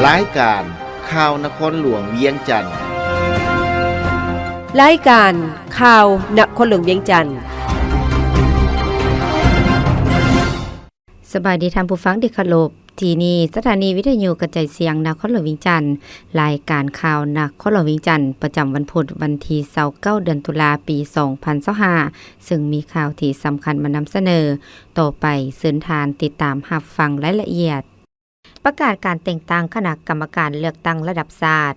ລາຍການຂ່າວນະຄອນຫຼວງວຽງຈັນ. ລາຍການຂ່າວນະຄອນຫຼວງວຽງຈັນ. ສະບາຍດີທ່ານຜູ້ຟັງທີ່ເຄົາລົບ. ທີ່ນີ້ສະຖານີວິທະຍຸກະຈາຍສຽງນະຄອນຫຼວງວຽງຈັນ. ລາຍການຂ່າວນະຄອນຫຼວງວຽງຈັນ ປະຈຳວັນພຸດ ວັນທີຊາວເກົ້າ ເດືອນຕຸລາ ປີສອງພັນຊາວຫ້າ ເຊິ່ງມີຂ່າວທີ່ສຳຄັນມານຳສະເໜີ. ຕໍ່ໄປເຊີນທ່ານຕິດຕາມຮັບຟັງລາຍລະອຽດ. ປະກາດການແຕ່ງຕັ້ງຄະນະກຳມະການເລືອກຕັ້ງລະດັບຊາດ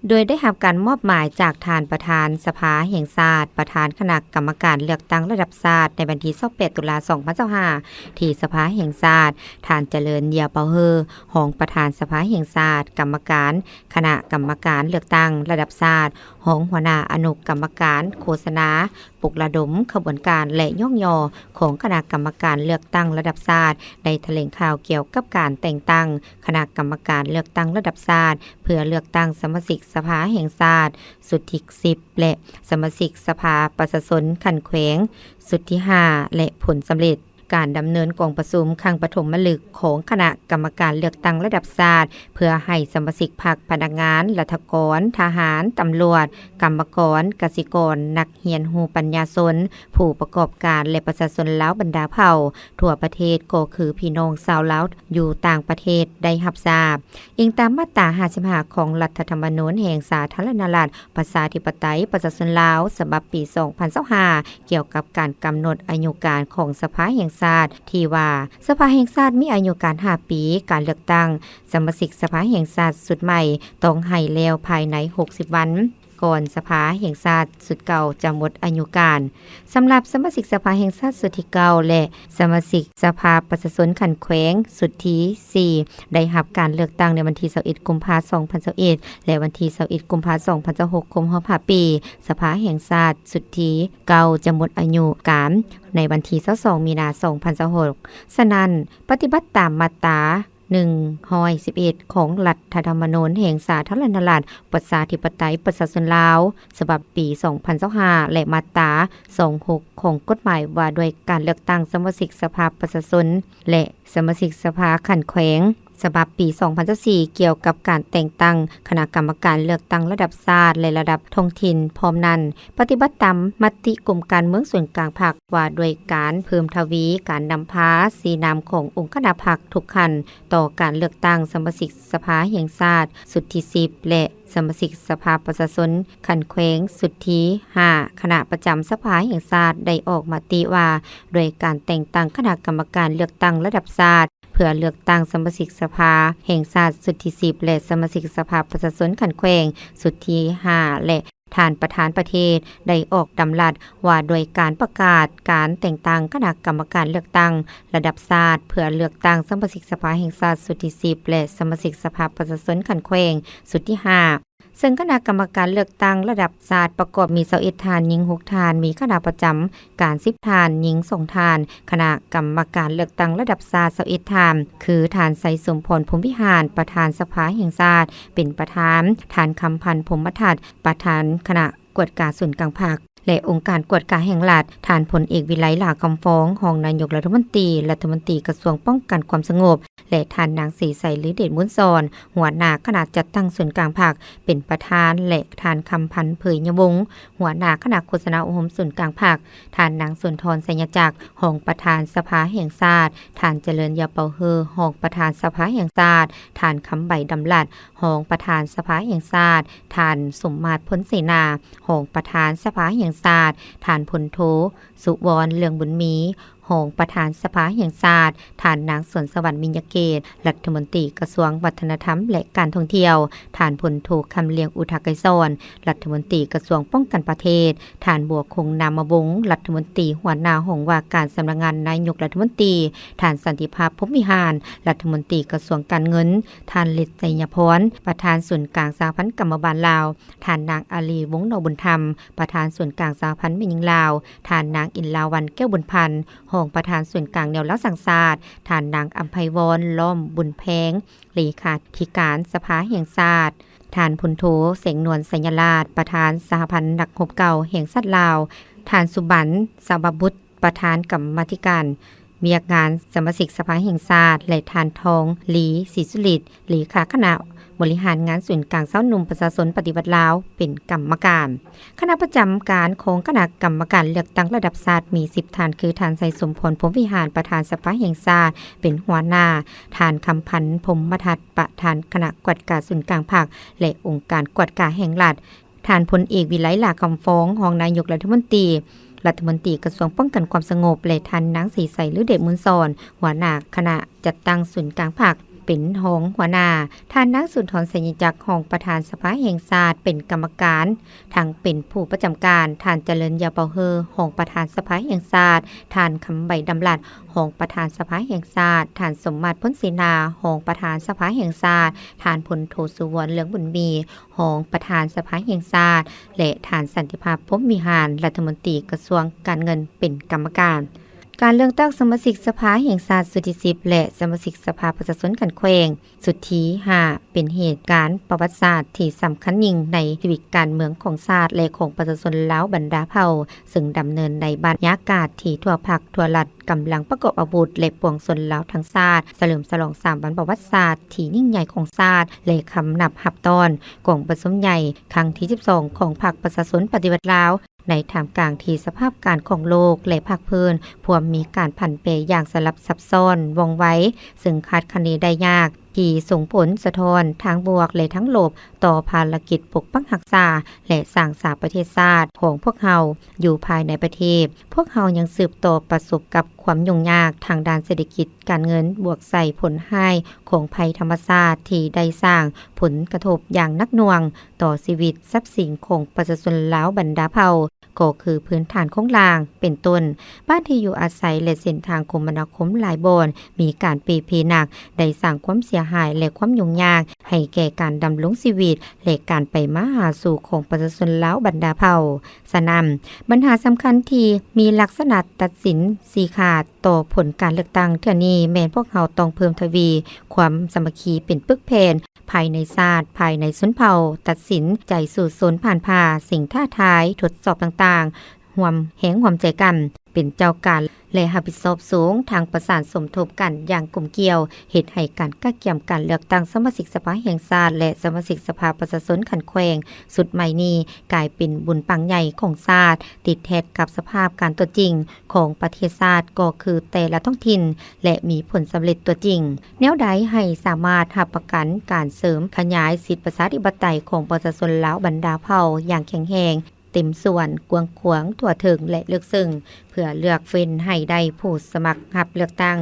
ໂດຍໄດ້ຮັບການມອບໝາຍຈາກທ່ານປະທານສະພາແຫ່ງຊາດ, ປະທານຄະນະກຳມະການເລືອກຕັ້ງລະດັບຊາດ ໃນວັນທີຊາວແປດ ຕຸລາ ສອງພັນຊາວຫ້າ ທີ່ສະພາແຫ່ງຊາດ, ທ່ານ ຈະເລີນ ເຢຍເປົາເຮີ ຮອງປະທານສະພາແຫ່ງຊາດ, ກຳມະການຄະນະກຳມະການເລືອກຕັ້ງລະດັບຊາດ, ຮອງຫົວໜ້າອະນຸກຳມະການໂຄສະນາ, ປຸກລະດົມຂະບວນການ ແລະ ຍ້ອງຍໍຂອງຄະນະກຳມະການເລືອກຕັ້ງລະດັບຊາດ ໄດ້ຖະແຫຼງຂ່າວກ່ຽວກັບການແຕ່ງຕັ້ງຄະນະກຳມະການເລືອກຕັ້ງລະດັບຊາດ ເພື່ອເລືອກຕັ້ງສະມາຊິກສະພາແຫ່ງຊາດຊຸດທີສິບ ແລະ ສະມາຊິກສະພາປະຊາຊົນຂັ້ນແຂວງຊຸດທີຫ້າ ແລະ ຜົນສຳເລັດ ການດຳເນີນກອງປະຊຸມຄັ້ງປະຖົມມະລຶກຂອງຄະນະກຳມະການເລືອກຕັ້ງລະດັບຊາດ ເພື່ອໃຫ້ສະມາຊິກພັກ, ພະນັກງານ, ລັດຖະກອນ, ທະຫານ, ຕຳຫຼວດ, ກຳມະກອນ, ກະສິກອນ, ນັກຮຽນຮູ້ປັນຍາຊົນ, ຜູ້ປະກອບການ ແລະ ປະຊາຊົນລາວບັນດາເຜົ່າທົ່ວປະເທດ ກໍຄືພີ່ນ້ອງຊາວລາວຢູ່ຕ່າງປະເທດໄດ້ຮັບຊາບ. ອີງຕາມມາດຕາຫ້າສິບຫ້າ ຂອງລັດຖະທຳມະນູນແຫ່ງສາທາລະນະລັດ ປະຊາທິປະໄຕ ປະຊາຊົນລາວ ສະບັບປີສອງພັນຊາວຫ້າ ກ່ຽວກັບການກຳນົດອາຍຸການຂອງສະພາແຫ່ງຊາດ ທີ່ວ່າ ສະພາແຫ່ງຊາດມີອາຍຸການຫ້າປີ, ການເລືອກຕັ້ງສະມາຊິກສະພາແຫ່ງຊາດຊຸດໃໝ່ຕ້ອງໃຫ້ແລ້ວພາຍໃນຫົກສິບວັນ ກ່ອນສະພາແຫ່ງຊາດຊຸດເກົ່າຈະໝົດອາຍຸການ. ສຳລັບສະມາຊິກສະພາແຫ່ງຊາດຊຸດທີເກົ້າ ແລະ ສະມາຊິກສະພາປະຊາຊົນຂັ້ນແຂວງຊຸດທີສີ່ ໄດ້ຮັບການເລືອກຕັ້ງໃນວັນທີຊາວເອັດ ກຸມພາ ສອງພັນຊາວເອັດ ແລະ ວັນທີຊາວເອັດ ກຸມພາ ສອງພັນຊາວຫົກ ຄົບຮອບຫ້າປີ. ສະພາແຫ່ງຊາດຊຸດທີເກົ້າຈະໝົດອາຍຸການໃນວັນທີຊາວສອງ ມີນາ ສອງພັນຊາວຫົກ. ສະນັ້ນ, ປະຕິບັດຕາມມາດຕາ ໜຶ່ງຮ້ອຍສິບເອັດ ຂອງລັດຖະທຳມະນູນແຫ່ງສາທາລະນະລັດ ປະຊາທິປະໄຕ ປະຊາຊົນລາວ ສະບັບປີສອງພັນຊາວຫ້າ ແລະ ມາດຕາສອງຫົກ ຂອງກົດໝາຍວ່າດ້ວຍການເລືອກຕັ້ງສະມາຊິກສະພາປະຊາຊົນ ແລະ ສະມາຊິກສະພາຂັ້ນແຂວງ ສະບັບປີສອງພັນຊາວສີ່ ກ່ຽວກັບການແຕ່ງຕັ້ງຄະນະກຳມະການເລືອກຕັ້ງລະດັບຊາດ ແລະ ລະດັບທ້ອງຖິ່ນ. ພ້ອມນັ້ນ, ປະຕິບັດຕາມມະຕິກົມການເມືອງສູນກາງພັກ ວ່າດ້ວຍການເພີ່ມທະວີການນຳພາຊີ້ນຳຂອງອົງຄະນະພັກທຸກຂັ້ນ ຕໍ່ການເລືອກຕັ້ງສະມາຊິກສະພາແຫ່ງຊາດຊຸດທີສິບ ແລະ ສະມາຊິກສະພາປະຊາຊົນຂັ້ນແຂວງຊຸດທີຫ້າ. ຄະນະປະຈຳສະພາແຫ່ງຊາດໄດ້ອອກມະຕິວ່າ ດ້ວຍການແຕ່ງຕັ້ງຄະນະກຳມະການເລືອກຕັ້ງລະດັບຊາດ ເພື່ອເລືອກຕັ້ງສະມາຊິກສະພາແຫ່ງຊາດຊຸດທີສິບ ແລະ ສະມາຊິກສະພາປະຊາຊົນຂັ້ນແຂວງຊຸດທີຫ້າ ແລະ ທ່ານປະທານປະເທດໄດ້ອອກດຳລັດວ່າດ້ວຍການປະກາດການແຕ່ງຕັ້ງຄະນະກຳມະການເລືອກຕັ້ງລະດັບຊາດ ເພື່ອເລືອກຕັ້ງສະມາຊິກສະພາແຫ່ງຊາດຊຸດທີສິບ ແລະ ສະມາຊິກສະພາປະຊາຊົນຂັ້ນແຂວງຊຸດທີຫ້າ ເຊິ່ງຄະນະກຳມະການເລືອກຕັ້ງລະດັບຊາດປະກອບມີຊາວເອັດທ່ານ, ຍິງຫົກທ່ານ, ມີຄະນະປະຈຳການສິບທ່ານ, ຍິງສອງທ່ານ, ຄະນະກຳມະການເລືອກຕັ້ງລະດັບຊາດຊາວເອັດທ່ານ ຄື ທ່ານ ໄຊສົມພອນ ພົມວິຫານ ປະທານສະພາແຫ່ງຊາດ ເປັນປະທານ, ທ່ານ ຄຳພັນ ພົມມະທັດ ປະທານຄະນະກວດກາສູນກາງພັກ ແລະ ອົງການກວດກາແຫ່ງລັດ, ທ່ານ ພົນເອກ ວິໄລ ຫຼ້າຄຳຟອງ ຮອງນາຍົກລັດຖະມົນຕີ, ລັດຖະມົນຕີກະຊວງປ້ອງກັນຄວາມສະຫງົບ ແລະ ທ່ານນາງ ສີໄຊ ລືເດດມູນສອນ ຫົວໜ້າຄະນະຈັດຕັ້ງສູນກາງພັກ ເປັນປະທານ ແລະ ທ່ານ ຄຳພັນ ເຜີຍຍະວົງ ຫົວໜ້າຄະນະໂຄສະນາອົບຮົມສູນກາງພັກ, ທ່ານນາງ ສຸນທອນ ໄຊຍະຈັກ ຮອງປະທານສະພາແຫ່ງຊາດ, ທ່ານ ຈະເລີນ ຢາວເປົາເຮີ ຮອງປະທານສະພາແຫ່ງຊາດ, ທ່ານ ຄຳໃບ ດຳລັດ ຮອງປະທານສະພາແຫ່ງຊາດ, ທ່ານ ສົມມາດ ພົນເສນາ ຮອງປະທານສະພາແຫ່ງຊາດ, ທ່ານ ພົນໂທ ສຸວອນ ເລື່ອງບຸນມີ ຮອງປະທານສະພາແຫ່ງຊາດ, ທ່ານນາງ ສວນສະຫວັນ ມິນຍະເກດ ລັດຖະມົນຕີກະຊວງວັດທະນະທຳ ແລະ ການທ່ອງທ່ຽວ, ທ່ານ ພົນໂທ ຄຳລຽງ ອຸທະໄກສອນ ລັດຖະມົນຕີກະຊວງປ້ອງກັນປະເທດ, ທ່ານ ບົວຄົງ ນາມະວົງ ລັດຖະມົນຕີຫົວໜ້າຫ້ອງວ່າການສຳນັກງານນາຍົກລັດຖະມົນຕີ, ທ່ານ ສັນຕິພາບ ພົມວິຫານ ລັດຖະມົນຕີກະຊວງການເງິນ, ທ່ານ ລິດ ໄຊຍະພອນ ປະທານສູນກາງສະຫະພັນກຳມະບານລາວ, ທ່ານນາງ ອາລີ ວົງນອກບຸນທຳ ປະທານສູນກາງສະຫະພັນແມ່ຍິງລາວ, ທ່ານນາງ ອິນລາວັນ ແກ້ວບຸນພັນ ຮອງປະທານສູນກາງແນວລາວສ້າງຊາດ, ທ່ານນາງ ອຳໄພວອນ ລ້ອມບຸນແພງ ເລຂາທິການສະພາແຫ່ງຊາດ, ທ່ານ ພົນໂທ ແສງນວນ ໄຊຍະລາດ ປະທານສະຫະພັນນັກຮົບເກົ່າແຫ່ງຊາດລາວ, ທ່ານ ສຸບັນ ສະບະບຸດ ປະທານກຳມາທິການ ວຽກງານສະມາຊິກສະພາແຫ່ງຊາດ ແລະ ທ່ານ ທອງລີ ສີສຸລິດ ເລຂາຄະນະບໍລິຫານງານສູນກາງຊາວໜຸ່ມປະຊາຊົນປະຕິວັດລາວ ເປັນກຳມະການ. ຄະນະປະຈຳການຂອງຄະນະກຳມະການເລືອກຕັ້ງລະດັບຊາດມີສິບທ່ານ ຄື ທ່ານ ໄຊສົມພອນ ພົມວິຫານ ປະທານສະພາແຫ່ງຊາດ ເປັນຫົວໜ້າ, ທ່ານ ຄຳພັນ ພົມມະທັດ ປະທານຄະນະກວດກາສູນກາງພັກ ແລະ ອົງການກວດກາແຫ່ງລັດ, ທ່ານ ພົນເອກ ວິໄລ ຫຼ້າຄຳຟອງ ຮອງນາຍົກລັດຖະມົນຕີ, ລັດຖະມົນຕີກະຊວງປ້ອງກັນຄວາມສະຫງົບ ແລະ ທ່ານ ນາງ ສີໄຊ ລືເດດມູນສອນ ຫົວໜ້າຄະນະຈັດຕັ້ງສູນກາງພັກ ເປັນຮອງຫົວໜ້າ, ທ່ານ ນາງ ສຸນທອນ ໄຊຍະຈັກ ຮອງປະທານສະພາແຫ່ງຊາດ ເປັນກຳມະການ ທັງເປັນຜູ້ປະຈຳການ, ທ່ານ ຈະເລີນ ຢາວເປົາເຮີ ຮອງປະທານສະພາແຫ່ງຊາດ, ທ່ານ ຄຳໃບ ດຳລັດ ຮອງປະທານສະພາແຫ່ງຊາດ, ທ່ານ ສົມມາດ ພົນເສນາ ຮອງປະທານສະພາແຫ່ງຊາດ, ທ່ານ ພົນໂທ ສຸວອນ ເລືອງບຸນມີ ຮອງປະທານສະພາແຫ່ງຊາດ ແລະ ທ່ານ ສັນຕິພາບ ພົມວິຫານ ລັດຖະມົນຕີກະຊວງການເງິນ ເປັນກຳມະການ. ການເລືອກຕັ້ງສະມາຊິກສະພາແຫ່ງຊາດຊຸດທີສິບ ແລະ ສະມາຊິກສະພາປະຊາຊົນຂັ້ນແຂວງຊຸດທີຫ້າ ເປັນເຫດການປະຫວັດສາດທີ່ສຳຄັນຍິ່ງໃນຊີວິດການເມືອງຂອງຊາດ ແລະ ຂອງປະຊາຊົນລາວບັນດາເຜົ່າ, ເຊິ່ງດຳເນີນໃນບັນຍາກາດທີ່ທົ່ວພັກທົ່ວລັດກຳລັງປະກອບອາວຸດ ແລະ ປວງຊົນລາວທັງຊາດ ສະເຫຼີມສະຫຼອງສາມວັນປະຫວັດສາດທີ່ຍິ່ງໃຫຍ່ຂອງຊາດ ແລະ ຄຳນັບຮັບຕ້ອນກອງປະຊຸມໃຫຍ່ຄັ້ງທີສິບສອງ ຂອງພັກປະຊາຊົນປະຕິວັດລາວ ໃນທ່າມກາງທີ່ສະພາບການຂອງໂລກ ແລະ ພາກພື້ນພວມມີການຜັນແປຢ່າງສະຫຼັບຊັບຊ້ອນວ່ອງໄວ, ເຊິ່ງຄາດຄະເນໄດ້ຍາກ, ທີ່ສົ່ງຜົນສະທ້ອນທາງບວກ ແລະ ທາງລົບຕໍ່ພາລະກິດປົກປັກຮັກສາ ແລະ ສ້າງສາປະເທດຊາດຂອງພວກເຮົາຢູ່ພາຍໃນປະເທດ. ພວກເຮົາຍັງສືບຕໍ່ປະສົບກັບຄວາມຫຍຸ້ງຍາກທາງດ້ານເສດຖະກິດ, ການເງິນ, ບວກໃສ່ຜົນຮ້າຍຂອງໄພທຳມະຊາດທີ່ໄດ້ສ້າງຜົນກະທົບຢ່າງໜັກໜ່ວງຕໍ່ຊີວິດຊັບສິນຂອງປະຊາຊົນລາວບັນດາເຜົ່າ, ກໍຄືພື້ນຖານໂຄງລ່າງ ເປັນຕົ້ນ ບ້ານທີ່ຢູ່ອາໄສ ແລະ ເສັ້ນທາງຄົມມະນາຄົມຫຼາຍບ່ອນມີການເປ່ເພໜັກ, ໄດ້ສ້າງຄວາມເສຍຫາຍ ແລະ ຄວາມຫຍຸ້ງຍາກໃຫ້ແກ່ການດຳລົງຊີວິດ ແລະ ການໄປມາຫາສູ່ຂອງປະຊາຊົນລາວບັນດາເຜົ່າ. ສະນັ້ນ, ບັນຫາສຳຄັນທີ່ມີລັກສະນະຕັດສິນຊີ້ຂາດຕໍ່ຜົນການເລືອກຕັ້ງເທື່ອນີ້ ແມ່ນພວກເຮົາຕ້ອງເພີ່ມທະວີຄວາມສາມັກຄີເປັນປຶກແຜ່ນ ພາຍໃນຊາດ, ພາຍໃນຊົນເຜົ່າ, ຕັດສິນໃຈສູ້ຊົນຜ່ານຜ່າສິ່ງທ້າທາຍທົດສອບຕ່າງໆ, ຮ່ວມແຮງຮ່ວມໃຈກັນເປັນເຈົ້າການ ແລະ ຮັບຜິດຊອບສູງ, ທັງປະສານສົມທົບກັນຢ່າງກົມກ່ຽວ, ເຮັດໃຫ້ການກະກຽມການເລືອກຕັ້ງສະມາຊິກສະພາແຫ່ງຊາດ ແລະ ສະມາຊິກສະພາປະຊາຊົນຂັ້ນແຂວງຊຸດໃໝ່ນີ້ ກາຍເປັນບຸນປັງໃຫຍ່ຂອງຊາດ, ຕິດແທດກັບສະພາບການຕົວຈິງຂອງປະເທດຊາດ ກໍຄືແຕ່ລະທ້ອງຖິ່ນ ແລະ ມີຜົນສຳເລັດຕົວຈິງ. ແນວໃດໃຫ້ສາມາດຮັບປະກັນການເສີມຂະຫຍາຍສິດປະຊາທິປະໄຕຂອງປະຊາຊົນລາວບັນດາເຜົ່າຢ່າງແຂງແຮງ, ເຕັມສ່ວນ, ກວ້າງຂວາງ, ທົ່ວເຖິງ ແລະ ເລິກເຊິ່ງ, ເພື່ອເລືອກເຟ້ນໃຫ້ໄດ້ຜູ້ສະໝັກຮັບເລືອກຕັ້ງ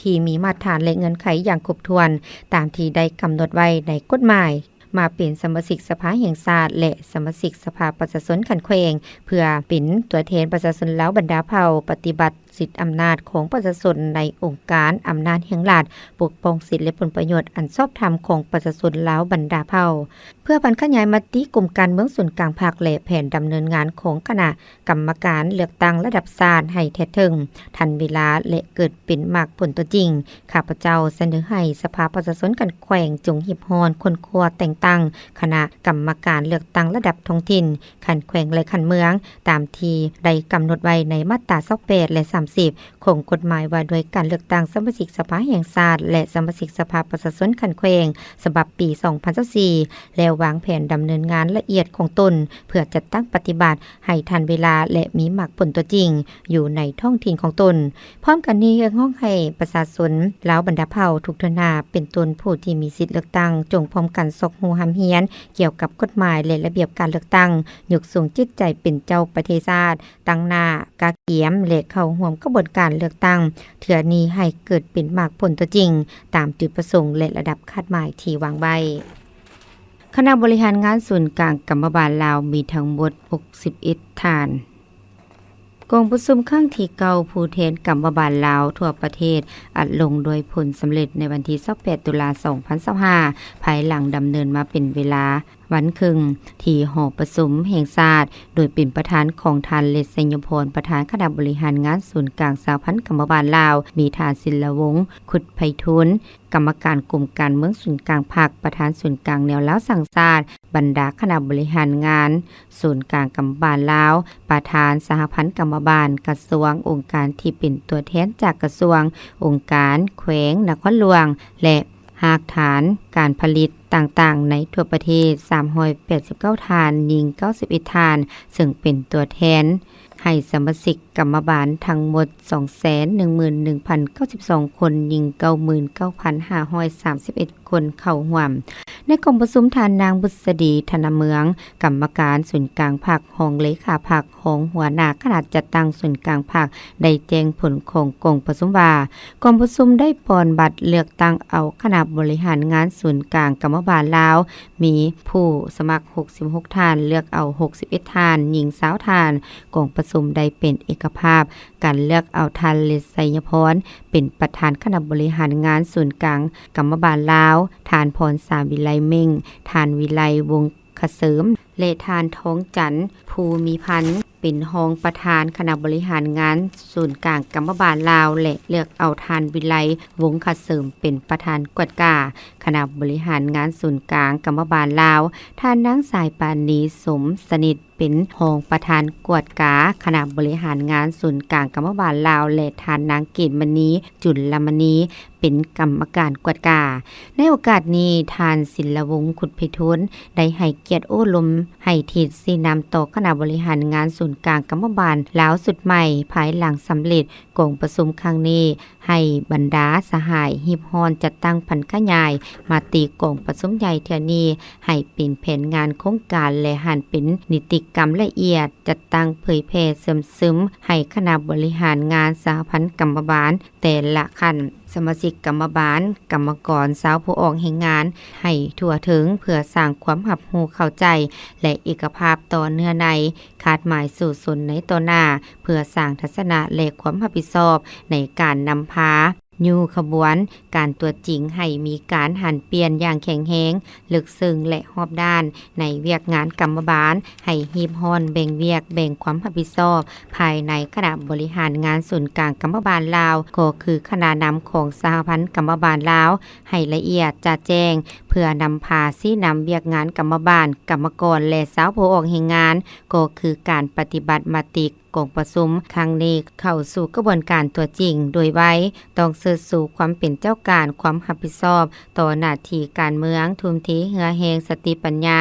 ທີ່ມີມາດຖານ ແລະ ເງື່ອນໄຂຢ່າງຄົບຖ້ວນ ຕາມທີ່ໄດ້ກຳນົດໄວ້ໃນກົດໝາຍ, ມາເປັນສະມາຊິກສະພາແຫ່ງຊາດ ແລະ ສະມາຊິກສະພາປະຊາຊົນຂັ້ນແຂວງ ເພື່ອເປັນຕົວແທນປະຊາຊົນລາວບັນດາເຜົ່າ ປະຕິບັດສິດອຳນາດຂອງປະຊາຊົນໃນອົງການອຳນາດແຫ່ງລັດ, ປົກປ້ອງສິດ ແລະ ຜົນປະໂຫຍດອັນຊອບທຳຂອງປະຊາຊົນລາວບັນດາເຜົ່າ. ເພື່ອຜັນຂະຫຍາຍມະຕິກົມການເມືອງສູນກາງພັກ ແລະ ແຜນດຳເນີນງານຂອງຄະນະກຳມະການເລືອກຕັ້ງລະດັບຊາດໃຫ້ແທດເຖິງ, ທັນເວລາ ແລະ ເກີດເປັນໝາກຜົນຕົວຈິງ, ຂ້າພະເຈົ້າສະເໜີໃຫ້ສະພາປະຊາຊົນຂັ້ນແຂວງ ຈົ່ງຮີບຮ້ອນຄົ້ນຄວ້າແຕ່ງຕັ້ງຄະນະກຳມະການເລືອກຕັ້ງລະດັບທ້ອງຖິ່ນ, ຂັ້ນແຂວງ ແລະ ຂັ້ນເມືອງ ຕາມທີ່ໄດ້ກຳນົດໄວ້ໃນມາດຕາຊາວແປດ ແລະ ສາມສິບ ຂອງກົດໝາຍວ່າດ້ວຍການເລືອກຕັ້ງສະມາຊິກສະພາແຫ່ງຊາດ ແລະ ສະມາຊິກສະພາປະຊາຊົນຂັ້ນແຂວງ ສະບັບປີສອງພັນຊາວສີ່ ແລະ ວາງແຜນດຳເນີນງານລະອຽດຂອງຕົນ ເພື່ອຈັດຕັ້ງປະຕິບັດໃຫ້ທັນເວລາ ແລະ ມີໝາກຜົນຕົວຈິງຢູ່ໃນທ້ອງຖິ່ນຂອງຕົນ. ພ້ອມກັນນີ້, ຮຽກຮ້ອງໃຫ້ປະຊາຊົນລາວບັນດາເຜົ່າທຸກທົ່ວໜ້າ ເປັນຕົ້ນຜູ້ທີ່ມີສິດເລືອກຕັ້ງ, ຈົ່ງພ້ອມກັນຊອກຮູ້ຮ່ຳຮຽນກ່ຽວກັບກົດໝາຍ ແລະ ລະບຽບການເລືອກຕັ້ງ, ຍົກສູງຈິດໃຈເປັນເຈົ້າປະເທດຊາດ, ຕັ້ງໜ້າກະກຽມ ແລະ ເຂົ້າຮ່ວມຂະບວນການເລືອກຕັ້ງເທື່ອນີ້ໃຫ້ເກີດເປັນໝາກຜົນຕົວຈິງ ຕາມຈຸດປະສົງ ແລະ ລະດັບຄາດໝາຍທີ່ວາງໄວ້. ຄະນະບໍລິຫານງານສູນກາງກຳມະບານລາວມີທັງໝົດຫົກສິບເອັດທ່ານ. ກອງປະຊຸມຄັ້ງທີເກົ້າ ຜູ້ແທນກຳມະບານລາວທົ່ວປະເທດ ອັດລົງດ້ວຍຜົນສຳເລັດໃນວັນທີຊາວແປດ ຕຸລາ ສອງພັນຊາວຫ້າ ພາຍຫຼັງດຳເນີນມາເປັນເວລາ ວັນເຄິ່ງ ທີ່ຫໍປະຊຸມແຫ່ງຊາດ ໂດຍເປັນປະທານຂອງທ່ານ ເລດ ໄຊຍະພອນ ປະທານຄະນະບໍລິຫານງານສູນກາງສະຫະພັນກຳມະບານລາວ, ມີທ່ານ ສິນລະວົງ ຄຸດໄພທູນ ກຳມະການກົມການເມືອງສູນກາງພັກ, ປະທານສູນກາງແນວລາວສ້າງຊາດ, ບັນດາຄະນະບໍລິຫານງານສູນກາງກຳມະບານລາວ, ປະທານສະຫະພັນກຳມະບານກະຊວງ, ອົງການທີ່ເປັນຕົວແທນຈາກກະຊວງ, ອົງການ, ແຂວງ, ນະຄອນຫຼວງ ແລະ ຮາກຖານການຜະລິດຕ່າງໆໃນທົ່ວປະເທດ ສາມຮ້ອຍແປດສິບເກົ້າທ່ານ, ຍິງເກົ້າສິບເອັດທ່ານ, ເຊິ່ງເປັນຕົວແທນໃຫ້ສະມາຊິກກຳມະບານທັງໝົດ ສອງແສນໜຶ່ງໝື່ນໜຶ່ງພັນເກົ້າສິບສອງຄົນ, ຍິງເກົ້າໝື່ນເກົ້າພັນຫ້າຮ້ອຍສາມສິບເອັດຄົນເຂົ້າຮ່ວມ. ໃນກອງປະຊຸມ, ທ່ານນາງ ບຸດສະດີ ທະນະເມືອງ ກຳມະການສູນກາງພັກ, ຮອງເລຂາພັກ, ຮອງຫົວໜ້າຄະນະຈັດຕັ້ງສູນກາງພັກ ໄດ້ແຈ້ງຜົນຂອງກອງປະຊຸມວ່າ, ກອງປະຊຸມໄດ້ປ່ອນບັດເລືອກຕັ້ງເອົາຄະນະບໍລິຫານງານສູນກາງກຳມະບານລາວ ມີຜູ້ສະໝັກຫົກສິບຫົກທ່ານ, ເລືອກເອົາຫົກສິບເອັດທ່ານ, ຍິງຊາວທ່ານ. ກອງປະຊຸມໄດ້ເປັນເອກະພາບ ການເລືອກເອົາທ່ານ ເລດ ໄຊຍະພອນ ເປັນປະທານຄະນະບໍລິຫານງານສູນກາງກຳມະບານລາວ, ທ່ານ ພອນສາ ວິໄລເມັ່ງ, ທ່ານ ວິໄລ ວົງຄະເສີມ ແລະ ທ່ານ ທອງຈັນ ພູມີພັນ ເປັນຮອງປະທານຄະນະບໍລິຫານງານສູນກາງກຳມະບານລາວ ແລະ ເລືອກເອົາທ່ານ ວິໄລ ວົງຄະເສີມ ເປັນປະທານກວດກາຄະນະບໍລິຫານງານສູນກາງກຳມະບານລາວ, ທ່ານນາງ ສາຍປານີ ສົມສະໜິດ ເປັນຮອງປະທານກວດກາຄະນະບໍລິຫານງານສູນກາງກຳມະບານລາວ ແລະ ທ່ານນາງ ເກດມະນີ ຈຸນລະມະນີ ເປັນກຳມະການກວດກາ. ໃນໂອກາດນີ້, ທ່ານ ສິນລະວົງ ຄຸດໄພທູນ ໄດ້ໃຫ້ກຽດໂອ້ລົມ, ໃຫ້ທິດຊີ້ນຳຕໍ່ຄະນະບໍລິຫານງານສູນກາງກຳມະບານລາວຊຸດໃໝ່ ພາຍຫຼັງສຳເລັດກອງປະຊຸມຄັ້ງນີ້, ໃຫ້ບັນດາສະຫາຍຮີບຮ້ອນຈັດຕັ້ງຜັນຂະຫຍາຍມະຕິກອງປະຊຸມໃຫຍ່ເທື່ອນີ້ ໃຫ້ເປັນແຜນງານໂຄງການ ແລະ ຫັນເປັນນິຕິກຳລະອຽດ, ຈັດຕັ້ງເຜີຍແຜ່ເຊື່ອມຊຶມໃຫ້ຄະນະບໍລິຫານງານສະຫະພັນກຳມະບານແຕ່ລະຂັ້ນ, ສະມາຊິກກຳມະບານ, ກຳມະກອນ, ຊາວຜູ້ອອກແຮງງານ ໃຫ້ທົ່ວເຖິງ ເພື່ອສ້າງຄວາມຮັບຮູ້ເຂົ້າໃຈ ແລະ ເອກະພາບຕໍ່ເນື້ອໃນ, ຄາດໝາຍສູ້ຊົນໃນຕໍ່ໜ້າ ເພື່ອສ້າງທັດສະນະ ແລະ ຄວາມຮັບຜິດຊອບໃນການນຳພາ ຍູ້ຂະບວນການຕົວຈິງ ໃຫ້ມີການຫັນປ່ຽນຢ່າງແຂງແຮງ, ເລິກເຊິ່ງ ແລະ ຮອບດ້ານໃນວຽກງານກຳມະບານ, ໃຫ້ຮີບຮ້ອນແບ່ງວຽກ, ແບ່ງຄວາມຮັບຜິດຊອບພາຍໃນຄະນະບໍລິຫານງານສູນກາງກຳມະບານລາວ, ກໍຄືຄະນະນຳຂອງສະຫະພັນກຳມະບານລາວ ໃຫ້ລະອຽດຈະແຈ້ງ, ເພື່ອນຳພາຊີ້ນຳວຽກງານກຳມະບານ, ກຳມະກອນ ແລະ ຊາວຜູ້ອອກແຮງງານ, ກໍຄືການປະຕິບັດມະຕິ ກອງປະຊຸມຄັ້ງນີ້ເຂົ້າສູ່ກະບວນການຕົວຈິງໂດຍໄວ, ຕ້ອງເຊີດຊູຄວາມເປັນເຈົ້າການ, ຄວາມຮັບຜິດຊອບຕໍ່ໜ້າທີ່ການເມືອງ, ທຸ່ມເທເຫື່ອແຮງ, ສະຕິປັນຍາ,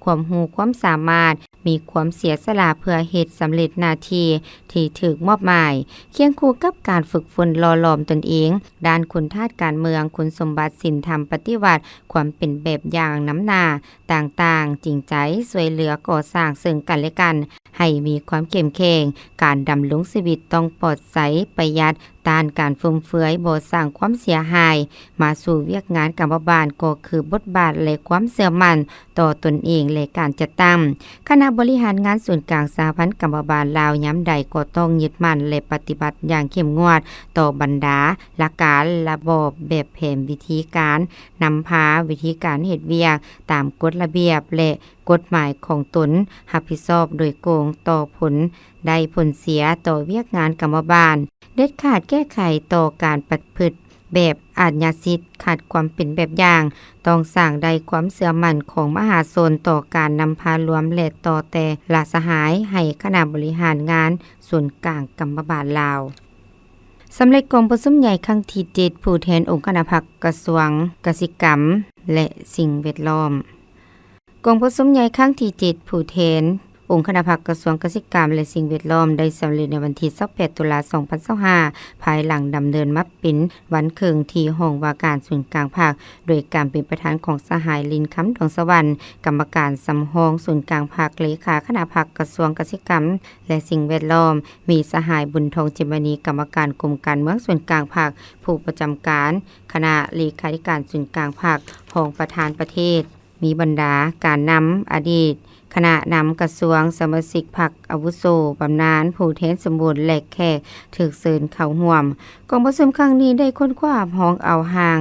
ຄວາມຮູ້ຄວາມສາມາດ, ມີຄວາມເສຍສະຫຼະເພື່ອເຮັດສຳເລັດໜ້າທີ່ທີ່ຖືກມອບໝາຍ. ຄຽງຄູ່ກັບການຝຶກຝົນຫຼໍ່ຫຼອມຕົນເອງດ້ານຄຸນທາດການເມືອງ, ຄຸນສົມບັດສິນທຳປະຕິວັດ, ຄວາມເປັນແບບຢ່າງນຳໜ້າຕ່າງໆ, ຈິງໃຈຊ່ວຍເຫຼືອກໍ່ສ້າງເຊິ່ງກັນແລະກັນ ໃຫ້ມີຄວາມເຂັ້ມແຂງ, ການດຳລົງຊີວິດຕ້ອງປອດໃສ, ປະຢັດ, ຕ້ານການຟຸມເຟືອຍ, ບໍ່ສ້າງຄວາມເສຍຫາຍມາສູ່ວຽກງານກຳມະບານ, ກໍຄືບົດບາດ ແລະ ຄວາມເຊື່ອໝັ້ນຕໍ່ຕົນເອງ ແລະ ການຈັດຕັ້ງ. ຄະນະບໍລິຫານງານສູນກາງສະຫະພັນກຳມະບານລາວ ຍາມໃດກໍຕ້ອງຍຶດໝັ້ນ ແລະ ປະຕິບັດຢ່າງເຂັ້ມງວດຕໍ່ບັນດາຫຼັກການລະບອບແບບແຜນວິທີການນຳພາ, ວິທີການເຮັດວຽກຕາມກົດລະບຽບ ແລະ ກົດໝາຍຂອງຕົນ, ຮັບຜິດຊອບໂດຍກົງຕໍ່ຜົນໄດ້ຜົນເສຍຕໍ່ວຽກງານກຳມະບານ, ເດັດຂາດແກ້ໄຂຕໍ່ການປະພຶດແບບອາດຍາສິດ, ຂາດຄວາມເປັນແບບຢ່າງ, ຕ້ອງສ້າງໄດ້ຄວາມເຊື່ອໝັ້ນຂອງມະຫາຊົນຕໍ່ການນຳພາລວມ ແລະ ຕໍ່ແຕ່ລະສະຫາຍໃຫ້ຄະນະບໍລິຫານງານສູນກາງກຳມະບານລາວ. ສຳເລັດກອງປະຊຸມໃຫຍ່ຄັ້ງທີເຈັດ ຜູ້ແທນອົງຄະນະພັກກະຊວງກະສິກຳ ແລະ ສິ່ງແວດລ້ອມ. ກອງປະຊຸມໃຫຍ່ຄັ້ງທີເຈັດ ຜູ້ແທນອົງຄະນະພັກກະຊວງກະສິກຳ ແລະ ສິ່ງແວດລ້ອມ ໄດ້ສຳເລັດໃນວັນທີຊາວແປດ ຕຸລາ ສອງພັນຊາວຫ້າ ພາຍຫຼັງດຳເນີນມາເປັນວັນເຄິ່ງທີ່ຫ້ອງວ່າການສູນກາງພັກ ໂດຍການເປັນປະທານຂອງສະຫາຍ ລິນຄຳ ດວງສະຫວັນ ກຳມະການສຳຮອງສູນກາງພັກ, ເລຂາຄະນະພັກກະຊວງກະສິກຳ ແລະ ສິ່ງແວດລ້ອມ, ມີສະຫາຍ ບຸນທອງ ຈິດມະນີ ກຳມະການກົມການເມືອງສູນກາງພັກ, ຜູ້ປະຈຳການຄະນະເລຂາທິການສູນກາງພັກ, ຮອງປະທານປະເທດ ມີບັນດາການນຳ, ອະດີດຄະນະນຳກະຊວງ, ສະມາຊິກພັກອາວຸໂສ, ບຳນານ, ຜູ້ແທນສົມບູນ ແລະ ແຂກຖືກເຊີນເຂົ້າຮ່ວມ. ກອງປະຊຸມຄັ້ງນີ້ໄດ້ຄົ້ນຄວ້າຮັບຮອງເອົາຮ່າງ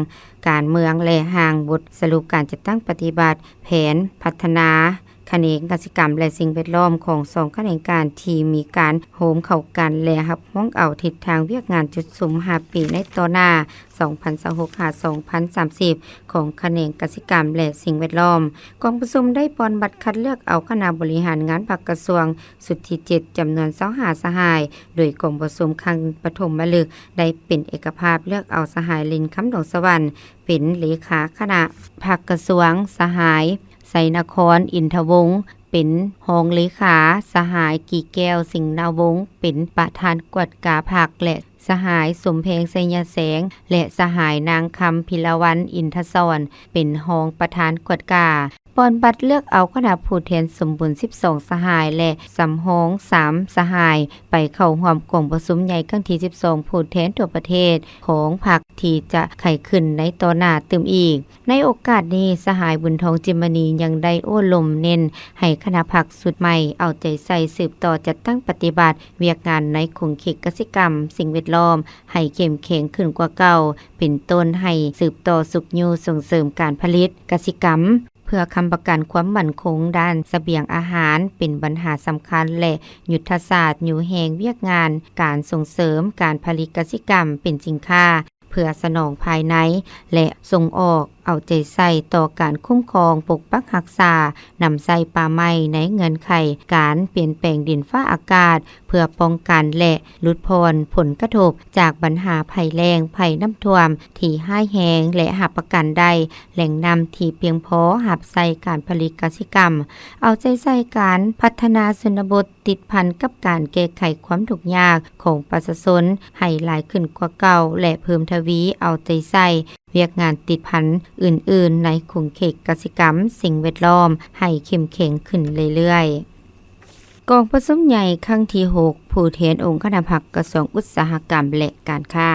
ການເມືອງ ແລະ ຮ່າງບົດສະຫຼຸບການຈັດຕັ້ງປະຕິບັດແຜນພັດທະນາຂະແໜງກະສິກຳ ແລະ ສິ່ງແວດລ້ອມຂອງສອງຂະແໜງການທີ່ມີການໂຮມເຂົ້າກັນ ແລະ ຮັບຮອງເອົາທິດທາງວຽກງານຈຸດສຸມຫ້າປີໃນຕໍ່ໜ້າ ສອງພັນຊາວຫົກ ຫາ ສອງພັນສາມສິບ ຂອງຂະແໜງກະສິກຳ ແລະ ສິ່ງແວດລ້ອມ. ກອງປະຊຸມໄດ້ປ່ອນບັດຄັດເລືອກເອົາຄະນະບໍລິຫານງານພັກກະຊວງຊຸດທີເຈັດ ຈຳນວນຊາວຫ້າສະຫາຍ, ໂດຍກອງປະຊຸມຄັ້ງປະຖົມມະລຶກໄດ້ເປັນເອກະພາບເລືອກເອົາສະຫາຍ ລິນຄຳ ດວງສະຫວັນ ເປັນເລຂາຄະນະພັກກະຊວງ, ສະຫາຍ ໄຊນະຄອນ ອິນທະວົງ ເປັນຮອງເລຂາ, ສະຫາຍ ກີແກ້ວ ສິງນາວົງ ເປັນປະທານກວດກາພັກ ແລະ ສະຫາຍ ສົມແພງ ໄຊຍະແສງ ແລະ ສະຫາຍ ນາງຄຳ ພິລະວັນ ອິນທະສອນ ເປັນຮອງປະທານກວດກາ. ປ່ອນບັດເລືອກເອົາຄະນະຜູ້ແທນສົມບູນສິບສອງສະຫາຍ ແລະ ສຳຮອງສາມສະຫາຍ ໄປເຂົ້າຮ່ວມກອງປະຊຸມໃຫຍ່ຄັ້ງທີສິບສອງ ຜູ້ແທນທົ່ວປະເທດຂອງພັກ ທີ່ຈະໄຂຂຶ້ນໃນຕໍ່ໜ້າຕື່ມອີກ. ໃນໂອກາດນີ້, ສະຫາຍ ບຸນທອງ ຈິດມະນີ ຍັງໄດ້ໂອ້ລົມເນັ້ນໃຫ້ຄະນະພັກຊຸດໃໝ່ເອົາໃຈໃສ່ສືບຕໍ່ຈັດຕັ້ງປະຕິບັດວຽກງານໃນຂົງເຂດກະສິກຳ, ສິ່ງແວດລ້ອມ ໃຫ້ເຂັ້ມແຂງຂຶ້ນກວ່າເກົ່າ, ເປັນຕົ້ນໃຫ້ສືບຕໍ່ຊຸກຍູ້ສົ່ງເສີມການຜະລິດກະສິກຳ ເພື່ອຄ້ຳປະກັນຄວາມໝັ້ນຄົງດ້ານສະບຽງອາຫານ ເປັນບັນຫາສຳຄັນ ແລະ ຍຸດທະສາດຍູ້ແຮງວຽກງານການສົ່ງເສີມການຜະລິດກະສິກຳເປັນສິນຄ້າ ເພື່ອສະໜອງພາຍໃນ ແລະ ສົ່ງອອກ, ເອົາໃຈໃສ່ຕໍ່ການຄຸ້ມຄອງ, ປົກປັກຮັກສາ, ນຳໃຊ້ປ່າໄມ້ໃນເງື່ອນໄຂການປ່ຽນແປງດິນຟ້າອາກາດ ເພື່ອປ້ອງກັນ ແລະ ຫຼຸດຜ່ອນຜົນກະທົບຈາກບັນຫາໄພແລ້ງ, ໄພນ້ຳຖ້ວມທີ່ຮ້າຍແຮງ ແລະ ຮັບປະກັນໄດ້ແຫຼ່ງນ້ຳທີ່ພຽງພໍຮັບໃຊ້ການຜະລິດກະສິກຳ, ເອົາໃຈໃສ່ການພັດທະນາຊົນນະບົດ ຕິດພັນກັບການແກ້ໄຂຄວາມທຸກຍາກຂອງປະຊາຊົນໃຫ້ຫຼາຍຂຶ້ນກວ່າເກົ່າ ແລະ ເພີ່ມທະວີເອົາໃຈໃສ່ວຽກງານຕິດພັນອື່ນໆໃນຂົງເຂດກະສິກຳ, ສິ່ງແວດລ້ອມໃຫ້ເຂັ້ມແຂງຂຶ້ນເລື້ອຍໆ. ກອງປະຊຸມໃຫຍ່ຄັ້ງທີຫົກ ຜູ້ແທນອົງຄະນະພັກກະຊວງອຸດສາຫະກຳ ແລະ ການຄ້າ.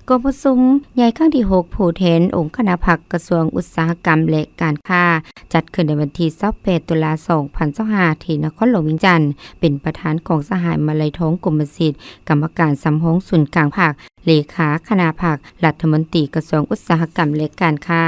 ກອງປະຊຸມໃຫຍ່ຄັ້ງທີຫົກ ຜູ້ແທນອົງຄະນະພັກກະຊວງອຸດສາຫະກຳ ແລະ ການຄ້າ ຈັດຂຶ້ນໃນວັນທີຊາວແປດ ຕຸລາ ສອງພັນຊາວຫ້າ ທີ່ນະຄອນຫຼວງວຽງຈັນ, ເປັນປະທານຂອງສະຫາຍ ມາໄລທອງ ກົມມະສິດ, ກຳມະການສຳຮອງສູນກາງພັກ, ເລຂາຄະນະພັກ, ລັດຖະມົນຕີກະຊວງອຸດສາຫະກຳ ແລະ ການຄ້າ.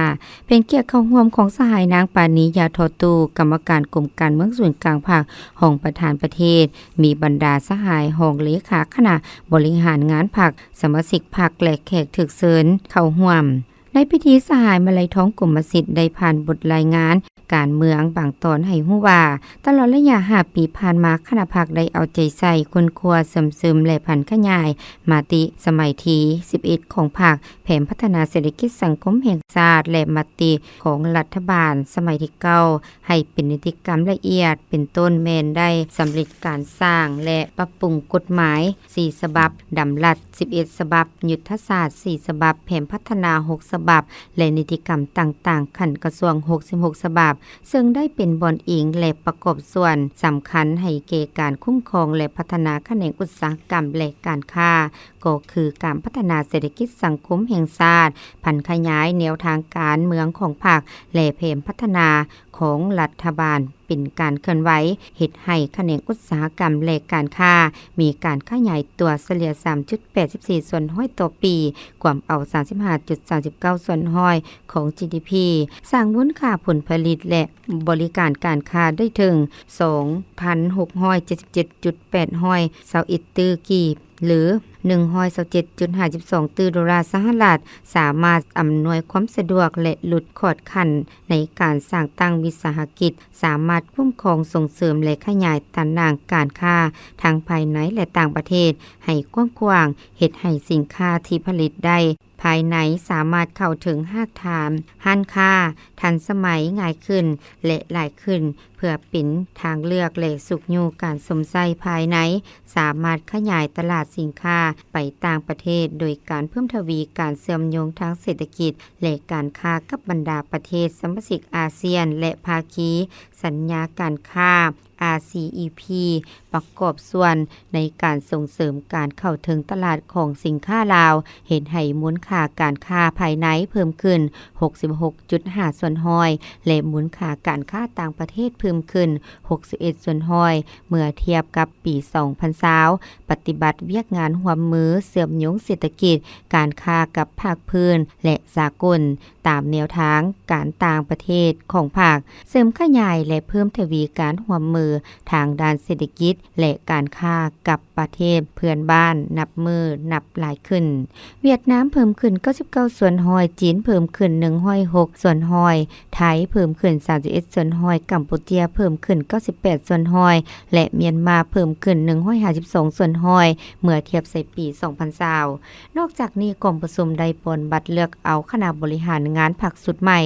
ເປັນກຽດເຂົ້າຮ່ວມຂອງສະຫາຍ ນາງ ປານີ ຢາທໍ່ຕູ້, ກຳມະການກົມການເມືອງສູນກາງພັກ, ຮອງປະທານປະເທດ, ມີບັນດາສະຫາຍຮອງເລຂາຄະນະບໍລິຫານງານພັກ, ສະມາຊິກພັກ ແລະ ແຂກຖືກເຊີນເຂົ້າຮ່ວມ. ໃນພິທີ, ສະຫາຍ ມາໄລທອງ ກົມມະສິດ ໄດ້ຜ່ານບົດລາຍງານການເມືອງບາງຕອນໃຫ້ຮູ້ວ່າ, ຕະຫຼອດໄລຍະຫ້າປີຜ່ານມາ, ຄະນະພັກໄດ້ເອົາໃຈໃສ່ຄົ້ນຄວ້າ, ເຊື່ອມຊຶມ ແລະ ຜັນຂະຫຍາຍມະຕິສະໄໝທີສິບເອັດຂອງພັກ, ແຜນພັດທະນາເສດຖະກິດສັງຄົມແຫ່ງຊາດ ແລະ ມະຕິຂອງລັດຖະບານສະໄໝທີເກົ້າ ໃຫ້ເປັນນິຕິກຳລະອຽດ, ເປັນຕົ້ນແມ່ນໄດ້ສຳເລັດການສ້າງ ແລະ ປັບປຸງກົດໝາຍສີ່ສະບັບ, ດຳລັດສິບເອັດສະບັບ, ຍຸດທະສາດສີ່ສະບັບ, ແຜນພັດທະນາຫົກສະບັບ ແລະ ນິຕິກຳຕ່າງໆຂັ້ນກະຊວງຫົກສິບຫົກສະບັບ, ເຊິ່ງໄດ້ເປັນບ່ອນອີງ ແລະ ປະກອບສ່ວນສຳຄັນໃຫ້ແກ່ການຄຸ້ມຄອງ ແລະ ພັດທະນາຂະແໜງອຸດສາຫະກຳ ແລະ ການຄ້າ, ກໍຄືການພັດທະນາເສດຖະກິດສັງຄົມແຫ່ງຊາດ, ຜັນຂະຫຍາຍແນວທາງການເມືອງຂອງພັກ ແລະ ແຜນພັດທະນາຂອງລັດຖະບານ ເປັນການເຄື່ອນໄຫວເຮັດໃຫ້ຂະແໜງອຸດສາຫະກຳ ແລະ ການຄ້າ ມີການຂະຫຍາຍຕົວສະເລ່ຍສາມຈຸດແປດສິບສີ່ສ່ວນຮ້ອຍຕໍ່ປີ, ກວມເອົາສາມສິບຫ້າຈຸດສາມສິບເກົ້າສ່ວນຮ້ອຍຂອງ ຈີດີພີ, ສ້າງມູນຄ່າຜົນຜະລິດ ແລະ ບໍລິການການຄ້າໄດ້ເຖິງສອງພັນຫົກຮ້ອຍເຈັດສິບເຈັດຈຸດແປດຮ້ອຍຊາວເອັດຕື້ກີບ ຫຼື ໜຶ່ງຮ້ອຍຊາວເຈັດຈຸດຫ້າສິບສອງຕື້ໂດລາສະຫະລັດ, ສາມາດອຳນວຍຄວາມສະດວກ ແລະ ຫຼຸດຂອດຂັ້ນໃນການສ້າງຕັ້ງວິສາຫະກິດ, ສາມາດຄຸ້ມຄອງ, ສົ່ງເສີມ ແລະ ຂະຫຍາຍຕາໜ່າງການຄ້າທັງພາຍໃນ ແລະ ຕ່າງປະເທດໃຫ້ກວ້າງຂວາງ, ເຮັດໃຫ້ສິນຄ້າທີ່ຜະລິດໄດ້ພາຍໃນສາມາດເຂົ້າເຖິງຮາກຖານຮ້ານຄ້າທັນສະໄໝງ່າຍຂຶ້ນ ແລະ ຫຼາຍຂຶ້ນ, ເພື່ອເປັນທາງເລືອກ ແລະ ຊຸກຍູ້ການຊົມໃຊ້ພາຍໃນ, ສາມາດຂະຫຍາຍຕະຫຼາດສິນຄ້າໄປຕ່າງປະເທດ ໂດຍການເພີ່ມທະວີການເຊື່ອມໂຍງທາງເສດຖະກິດ ແລະ ການຄ້າກັບບັນດາປະເທດສະມາຊິກອາຊຽນ ແລະ ພາຄີສັນຍາການຄ້າ ອາຊີອີພີ ປະກອບສ່ວນໃນການສົ່ງເສີມການເຂົ້າເຖິງຕະຫຼາດຂອງສິນຄ້າລາວ, ເຮັດໃຫ້ມູນຄ່າການຄ້າພາຍໃນເພີ່ມຂຶ້ນຫົກສິບຫົກຈຸດຫ້າສ່ວນຮ້ອຍ ແລະ ມູນຄ່າການຄ້າຕ່າງປະເທດເພີ່ມຂຶ້ນຫົກສິບເອັດສ່ວນຮ້ອຍ ເມື່ອທຽບກັບປີສອງພັນຊາວ, ປະຕິບັດວຽກງານຮ່ວມມືເຊື່ອມໂຍງເສດຖະກິດ, ການຄ້າກັບພາກພື້ນ ແລະ ສາກົນ ຕາມແນວທາງການຕ່າງປະເທດຂອງພັກ, ເສີມຂະຫຍາຍ ແລະ ເພີ່ມທະວີການຮ່ວມມືທາງດ້ານເສດຖະກິດ ແລະ ການຄ້າກັບປະເທດເພື່ອນບ້ານນັບມື້ນັບຫຼາຍຂຶ້ນ. ຫວຽດນາມເພີ່ມຂຶ້ນເກົ້າສິບເກົ້າສ່ວນຮ້ອຍ, ຈີນເພີ່ມຂຶ້ນໜຶ່ງຮ້ອຍຫົກສ່ວນຮ້ອຍ, ໄທເພີ່ມຂຶ້ນສາມສິບເອັດສ່ວນຮ້ອຍ, ກຳປູເຈຍເພີ່ມຂຶ້ນເກົ້າສິບແປດສ່ວນຮ້ອຍ ແລະ ມຽນມາເພີ່ມຂຶ້ນໜຶ່ງຮ້ອຍຫ້າສິບສອງສ່ວນຮ້ອຍ ເມື່ອທຽບໃສ່ປີສອງພັນຊາວ. ນອກຈາກນີ້, ກອງປະຊຸມໄດ້ປ່ອນບັດເລືອກເອົາຄະນະບໍລິຫານງານພັກຊຸດໃໝ່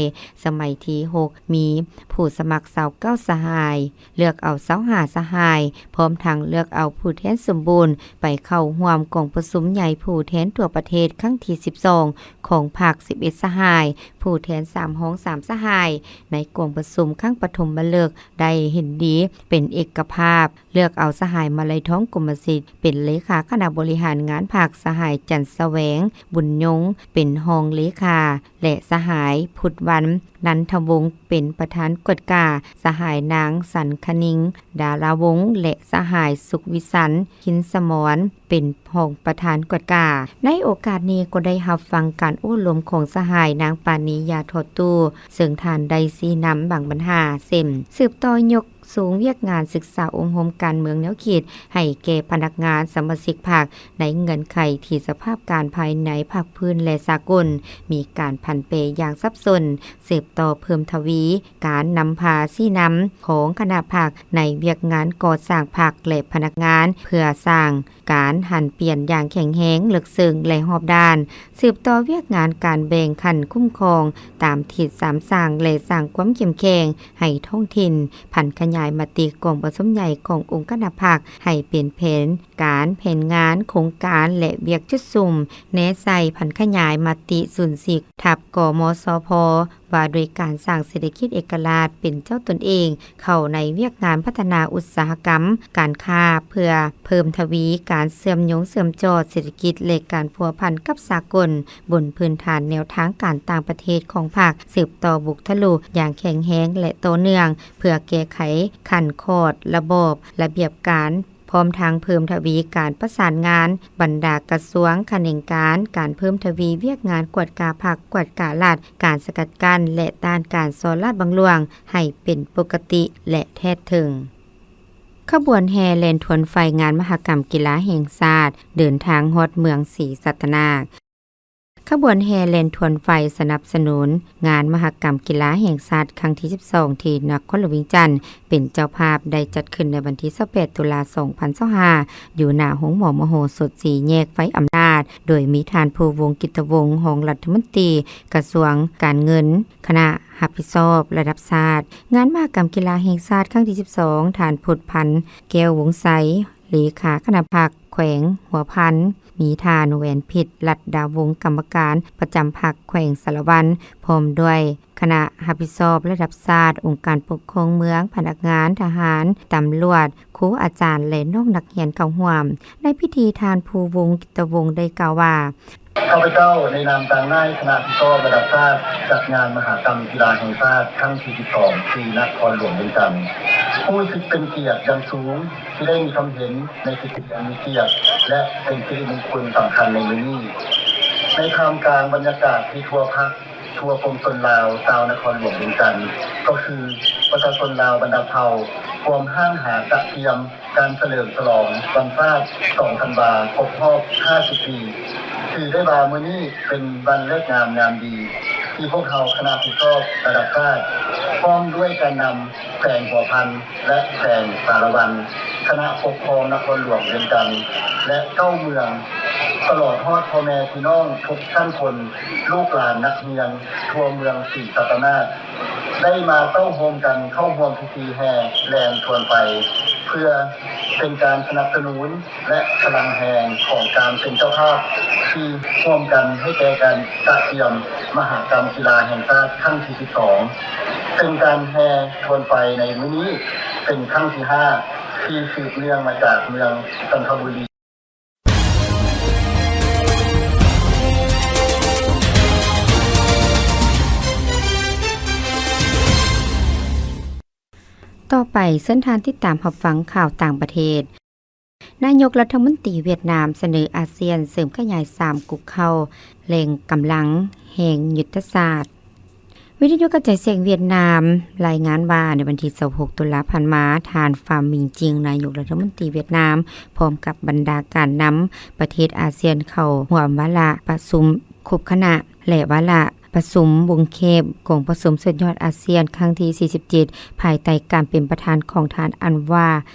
ສະໄໝທີຫົກ ມີຜູ້ສະໝັກຊາວເກົ້າສະຫາຍ, ເລືອກເອົາຊາວຫ້າສະຫາຍ, ພ້ອມທັງເລືອກເອົາຜູ້ແທນສົມບູນໄປເຂົ້າຮ່ວມກອງປະຊຸມໃຫຍ່ຜູ້ແທນທົ່ວປະເທດຄັ້ງທີສິບສອງ ຂອງພັກສິບເອັດສະຫາຍ, ຜູ້ແທນສາມຮອງສາມສະຫາຍ. ໃນກອງປະຊຸມຄັ້ງປະຖົມມະເລິກໄດ້ເຫັນດີເປັນເອກະພາບ ເລືອກເອົາສະຫາຍມາໄລທອງ ກົມມະສິດ ເປັນເລຂາຄະນະບໍລິຫານງານພັກ, ສະຫາຍ ຈັນສະແຫວງ ບຸນຍົງ ເປັນຮອງເລຂາ ແລະ ສະຫາຍ ພຸດວັນ ນັນທະວົງ ເປັນປະທານກວດກາ, ສະຫາຍ ນາງ ສັນຄະນິງ ດາລາວົງ ແລະ ສະຫາຍ ສຸກວິສັນ ຄິນສະໝອນ ເປັນຮອງປະທານກວດກາ. ໃນໂອກາດນີ້ກໍໄດ້ຮັບຟັງການໂອ້ລົມຂອງສະຫາຍ ນາງ ປານີ ຢາທໍ່ຕູ້ ເຊິ່ງທ່ານໄດ້ຊີ້ນຳບາງບັນຫາ ເຊັ່ນ ສືບຕໍ່ຍົກ ສູງວຽກງານສຶກສາອົບຮົມການເມືອງແນວຄິດໃຫ້ແກ່ພະນັກງານສະມາຊິກພັກ ໃນເງື່ອນໄຂທີ່ສະພາບການພາຍໃນພາກພື້ນ ແລະ ສາກົນ ມີການຜັນແປຢ່າງສັບສົນ, ສືບຕໍ່ເພີ່ມທະວີການນຳພາຊີ້ນຳຂອງຄະນະພັກໃນວຽກງານກໍ່ສ້າງພັກ ແລະ ພະນັກງານ ເພື່ອສ້າງ ການຫັນປ່ຽນຢ່າງແຂງແຮງ, ເລິກເຊິ່ງ ແລະ ຮອບດ້ານ, ສືບຕໍ່ວຽກງານການແບ່ງຂັ້ນຄຸ້ມຄອງຕາມທິດສາມສ້າງ ແລະ ສ້າງຄວາມເຂັ້ມແຂງໃຫ້ທ້ອງຖິ່ນ, ຜັນຂະຫຍາຍມະຕິກອງປະຊຸມໃຫຍ່ຂອງອົງຄະນະພັກໃຫ້ເປັນແຜນການ, ແຜນງານ, ໂຄງການ ແລະ ວຽກຈຸດສຸມ, ແນໃສ່ຜັນຂະຫຍາຍມະຕິສູນສີ່ທັບ ກມສພ ວ່າດ້ວຍການສ້າງເສດຖະກິດເອກະລາດເປັນເຈົ້າຕົນເອງ ເຂົ້າໃນວຽກງານພັດທະນາອຸດສາຫະກຳ, ການຄ້າ ເພື່ອເພີ່ມທະວີການເຊື່ອມໂຍງເຊື່ອມຈອດເສດຖະກິດ ແລະ ການພົວພັນກັບສາກົນ ບົນພື້ນຖານແນວທາງການຕ່າງປະເທດຂອງພັກ, ສືບຕໍ່ບຸກທະລຸຢ່າງແຂງແຮງ ແລະ ຕໍ່ເນື່ອງ ເພື່ອແກ້ໄຂຂັ້ນຂອດລະບອບ, ລະບຽບການ, ພ້ອມທັງເພີ່ມທະວີການປະສານງານບັນດາກະຊວງ, ຂະແໜງການ, ການເພີ່ມທະວີວຽກງານກວດກາພັກ, ກວດກາລັດ, ການສະກັດກັ້ນ ແລະ ຕ້ານການສໍ້ລາດບັງຫຼວງໃຫ້ເປັນປົກກະຕິ ແລະ ແທດເຖິງ. ຂະບວນແຫ່ແລ່ນທວນໄຟງານມະຫະກຳກິລາແຫ່ງຊາດ ເດີນທາງຮອດເມືອງສີສັດຕະນາກ. ຂະບວນແຫ່ແລ່ນທວນໄຟສະໜັບສະໜູນງານມະຫະກຳກິລາແຫ່ງຊາດຄັ້ງທີສິບສອງ ທີ່ນະຄອນຫຼວງວຽງຈັນ ເປັນເຈົ້າພາບ ໄດ້ຈັດຂຶ້ນໃນວັນທີຊາວແປດ ຕຸລາ ສອງພັນຊາວຫ້າ ຢູ່ໜ້າໂຮງໝໍມະໂຫສົດ ສີ່ແຍກໄຟອຳນາດ, ໂດຍມີທ່ານ ພູວົງ ກິດຕະວົງ ຮອງລັດຖະມົນຕີກະຊວງການເງິນ, ຄະນະຮັບຜິດຊອບລະດັບຊາດ. ງານມະຫະກຳກິລາແຫ່ງຊາດຄັ້ງທີສິບສອງ ທ່ານ ພຸດພັນ ແກ້ວວົງໄຊ ເລຂາຄະນະພັກແຂວງຫົວພັນ, ມີທ່ານ ແຫວນພິດ ລັດດາວົງ ກຳມະການປະຈຳພັກແຂວງສາລະວັນ ພ້ອມດ້ວຍຄະນະຮັບຜິດຊອບລະດັບຊາດ, ອົງການປົກຄອງເມືອງ, ພະນັກງານ, ທະຫານ, ຕຳຫຼວດ, ຄູອາຈານ ແລະ ນ້ອງນັກຮຽນເຂົ້າຮ່ວມ. ໃນພິທີ, ທ່ານ ພູວົງ ກິດຕະວົງ ໄດ້ກ່າວວ່າ, ຂ້າພະເຈົ້າໃນນາມຕາງໜ້າຍຄະນະຮັບຜິດຊອບລະດັບຊາດ ຈັດງານມະຫະກຳກິລາແຫ່ງຊາດຄັ້ງທີສິບສອງ ທີ່ນະຄອນຫຼວງວຽງຈັນ ຮູ້ສຶກເປັນກຽດຢ່າງສູງທີ່ໄດ້ມີຄວາມເຫັນໃນສິດທິອັນມີກຽດ ແລະ ເປັນສິລິມຸງຄຸນສຳຄັນໃນມື້ນີ້. ໃນທ່າມກາງບັນຍາກາດທີ່ທົ່ວພັກ, ທົ່ວປວງຊົນລາວຊາວນະຄອນຫຼວງວຽງຈັນ ກໍຄືປະຊາຊົນລາວບັນດາເຜົ່າ ພວມຮ້າງຫາກະກຽມ ການສະເຫຼີມສະຫຼອງວັນຊາດ ສອງທັນວາ ຄົບຮອບຫ້າສິບປີ. ຖືໄດ້ວ່າມື້ນີ້ເປັນວັນເລີກງາມຍາມດີ ທີ່ພວກເຮົາຄະນະຮັບຜິດຊອບລະດັບຊາດ ພ້ອມດ້ວຍການນຳແຂວງຫົວພັນ ແລະ ແຂວງສາລະວັນ, ຄະນະປົກຄອງນະຄອນຫຼວງວຽງຈັນ ແລະ ເກົ້າເມືອງ, ຕະຫຼອດຮອດພໍ່ແມ່ພີ່ນ້ອງທຸກຊັ້ນຄົນ, ລູກຫຼານນັກຮຽນທົ່ວເມືອງສີສັດຕະນາກ ໄດ້ມາເຕົ້າໂຮມກັນເຂົ້າຮ່ວມພິທີແຫ່ແລ່ນທວນໄຟ ເພື່ອເປັນການສະໜັບສະໜູນ ແລະ ພະລັງແຮງຂອງການເປັນເຈົ້າພາບ ທີ່ຮ່ວມກັນໃຫ້ແກ່ການກະກຽມມະຫະກຳກິລາແຫ່ງຊາດຄັ້ງທີສິບສອງ ເຊິ່ງການແຫ່ທວນໄຟໃນມື້ນີ້ເປັນຄັ້ງທີຫ້າ ທີ່ສືບເນື່ອງມາຈາກເມືອງຈັນທະບູລີ. ຕໍ່ໄປ, ເຊີນທ່ານຕິດຕາມຮັບຟັງຂ່າວຕ່າງປະເທດ. ນາຍົກລັດຖະມົນຕີຫວຽດນາມສະເໜີອາຊຽນເສີມຂະຫຍາຍສາມກຸກເຄົ້າ ແຫຼ່ງກຳລັງແຫ່ງຍຸດທະສາດ. ວິທະຍຸກະຈາຍສຽງຫວຽດນາມລາຍງານວ່າ ໃນວັນທີຊາວຫົກຕຸລາຜ່ານມາ, ທ່ານ ຟາມິງຈິງ ນາຍົກລັດຖະມົນຕີຫວຽດນາມ ພ້ອມກັບບັນດາການນຳປະເທດອາຊຽນ ເຂົ້າຮ່ວມວາລະປະຊຸມຄົບຄະນະ ແລະ ວາລະປະຊຸມວົງແຄບກອງປະຊຸມສຸດຍອດອາຊຽນຄັ້ງທີສີ່ສິບເຈັດ ພາຍໃຕ້ການເປັນປະທານຂອງທ່ານ ອັນວາ